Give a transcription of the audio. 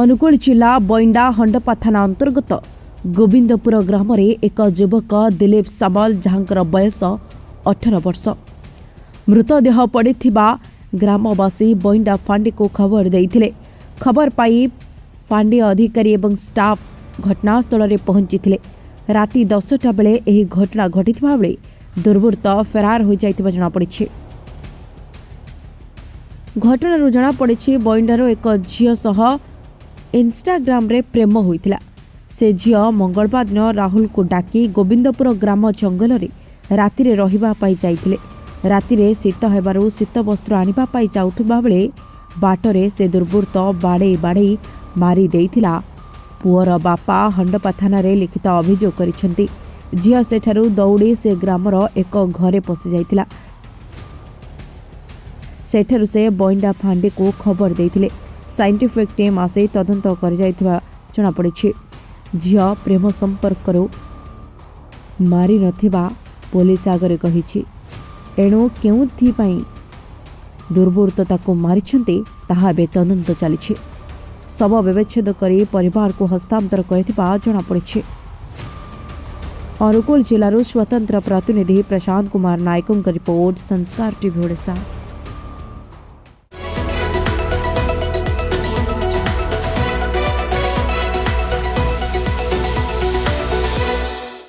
ଅନୁଗୁଳ ଜିଲ୍ଲା ବଇଣ୍ଡା ହଣ୍ଡପା ଥାନା ଅନ୍ତର୍ଗତ ଗୋବିନ୍ଦପୁର ଗ୍ରାମରେ ଏକ ଯୁବକ ଦିଲୀପ ସାମଲ, ଯାହାଙ୍କର ବୟସ 18 ବର୍ଷ, ମୃତଦେହ ପଡ଼ିଥିବା ଗ୍ରାମବାସୀ ବଇଣ୍ଡା ଫାଣ୍ଡିକୁ ଖବର ଦେଇଥିଲେ। ଖବର ପାଇ ଫାଣ୍ଡି ଅଧିକାରୀ ଏବଂ ଷ୍ଟାଫ୍ ଘଟଣାସ୍ଥଳରେ ପହଞ୍ଚିଥିଲେ। ରାତି 10ଟା ବେଳେ ଏହି ଘଟଣା ଘଟିଥିବା ବେଳେ ଦୁର୍ବୃତ୍ତ ଫେରାର ହୋଇଯାଇଥିବା ଜଣାପଡ଼ିଛି। ଘଟଣାରୁ ଜଣାପଡ଼ିଛି, ବଇଣ୍ଡାର ଏକ ଝିଅ ସହ ଇନଷ୍ଟାଗ୍ରାମରେ ପ୍ରେମ ହୋଇଥିଲା। ସେ ଝିଅ ମଙ୍ଗଳବାର ଦିନ ରାହୁଲକୁ ଡାକି ଗୋବିନ୍ଦପୁର ଗ୍ରାମ ଜଙ୍ଗଲରେ ରାତିରେ ରହିବା ପାଇଁ ଯାଇଥିଲେ। ରାତିରେ ଶୀତ ହେବାରୁ ଶୀତ ବସ୍ତ୍ର ଆଣିବା ପାଇଁ ଯାଉଥିବା ବେଳେ ବାଟରେ ସେ ଦୁର୍ବୃତ୍ତ ବାଡ଼େଇ ବାଡ଼େଇ ମାରି ଦେଇଥିଲା। ପୁଅର ବାପା ହଣ୍ଡପା ଥାନାରେ ଲିଖିତ ଅଭିଯୋଗ କରିଛନ୍ତି। ଝିଅ ସେଠାରୁ ଦୌଡ଼ି ସେ ଗ୍ରାମର ଏକ ଘରେ ପଶିଯାଇଥିଲା। ସେଠାରୁ ସେ ବଇଣ୍ଡା ଫାଣ୍ଡିକୁ ଖବର ଦେଇଥିଲେ। ସାଇଣ୍ଟିଫିକ୍ ଟିମ୍ ଆସି ତଦନ୍ତ କରାଯାଇଥିବା ଜଣାପଡ଼ିଛି। ଝିଅ ପ୍ରେମ ସମ୍ପର୍କରୁ ମାରିନଥିବା ପୋଲିସ ଆଗରେ କହିଛି। ଏଣୁ କେଉଁଥିପାଇଁ ଦୁର୍ବୃତ୍ତ ତାକୁ ମାରିଛନ୍ତି, ତାହା ଏବେ ତଦନ୍ତ ଚାଲିଛି। ଶବ ବ୍ୟବଚ୍ଛେଦ କରି ପରିବାରକୁ ହସ୍ତାନ୍ତର କରିଥିବା ଜଣାପଡ଼ିଛି। ଅନୁଗୁଳ ଜିଲ୍ଲାରୁ ସ୍ୱତନ୍ତ୍ର ପ୍ରତିନିଧି ପ୍ରଶାନ୍ତ କୁମାର ନାୟକଙ୍କ ରିପୋର୍ଟ, ସଂସ୍କାର ଟିଭି ଓଡ଼ିଶା।